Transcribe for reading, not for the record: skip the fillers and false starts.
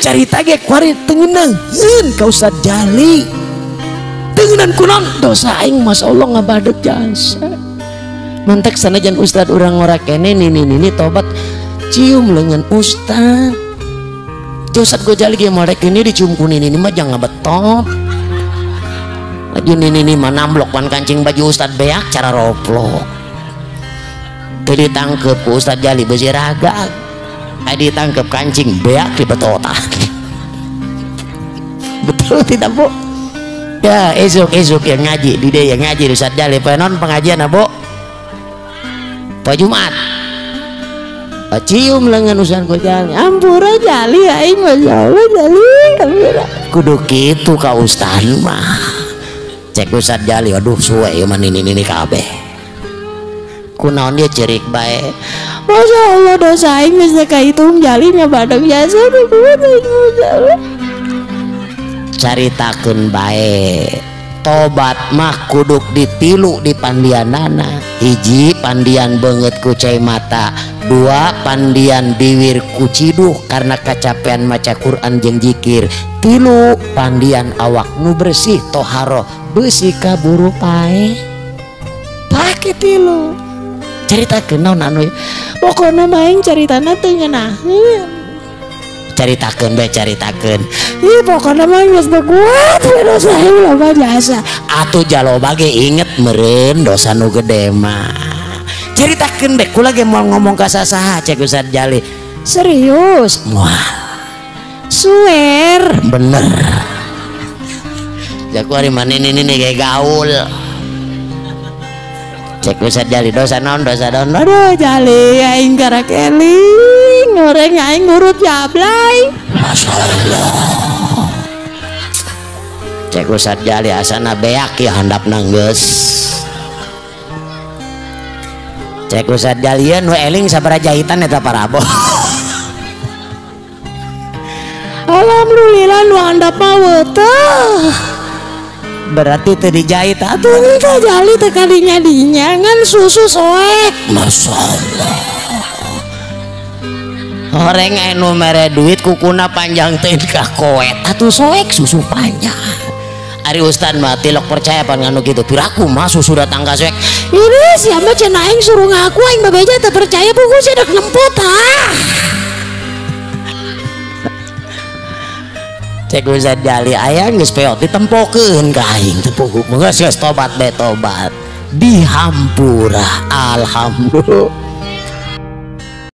Carita ge kuari teu ngeunaheun ka Ustaz Jali. Teu ngeunaheun kunaon dosa aing masyaallah ngabadeg jasa. Mantek sanajan Ustaz urang ngora kene nini-nini tobat cium lengan Ustaz. Ustaz Gojali ge molek ini dicium ku nini mah jangan ngabetot. Laju nini mah namblok pan kancing baju Ustaz beak cara roplok. Teu ditangkep ku Ustaz Jali beusi ragag. Ai ditangkep kancing beak dibetotan. Betul tidak, Bu? Ya, esuk-esuk yang ngaji di dia yang ngaji di Ustaz Jali penon pengajian, Bu. Poe Jumat. Cium lengan Ustaz Gojali. Ampura Jali aing masyaallah Jali. Ampura. Kudu kitu ka Ustaz mah. Cek Ustaz Jali aduh suwe ieu mah nini-nini kabeh. Kunaon dia cerik bae. Masya Allah dosa aing geus teu kahitung Jali ngabadeg jasa teu kuat aing masyaallah. Caritakeun bae. Tobat mah kuduk ditilu di pandianana. Hiji pandian beungeut ku cai mata, dua pandian biwir ku ciduh karena kacapean maca Quran jeung zikir, tilu pandian awak nu bersih toharoh beusi kaburu pae. Pake tilu. Caritakeun naon anu pokona mah aing caritana teu ngeunaheun. Caritakeun bae caritakeun. Ih pokona mah geus teu kuat we dosa aing loba jasa. Atuh jaloba ge inget meureun dosa nu gede mah. Caritakeun bae kula ge moal ngomong ka sasaha cek Ustaz Jali. Serius? Moal. Suwer. Bener. Jaku ari mah nini ge gaul. Cek Ustaz Jali dosa naon dosa naon. Aduh Jali aing karak eling ngoreng aing ngurut jablay. Masyaallah. Cek Ustaz Jali asana beak ya handapna geus. Cek Ustaz Jali nu eling sabaraha jahitan eta parabo. Alhamdulillah nu handap mah weteh. Berarti teu dijahit atuh teu Jali teu kadinya-dinya ngan susu soek. Masyaallah. Horeng anu mere duit kukuna panjang teh ka koet atuh soek susu panjang. Ari Ustaz mah tilok percaya pan nganu kitu. Piraku mah susu datang ka soek. Ini siapa cenah aing suruh ngaku aing babeja teu percaya buku sia dek nempot ah. Cek Ustaz Jali aya geus peot ditempokeun ka aing teu puguh. Geus geus tobat bae tobat. Dihampura alhamdulillah.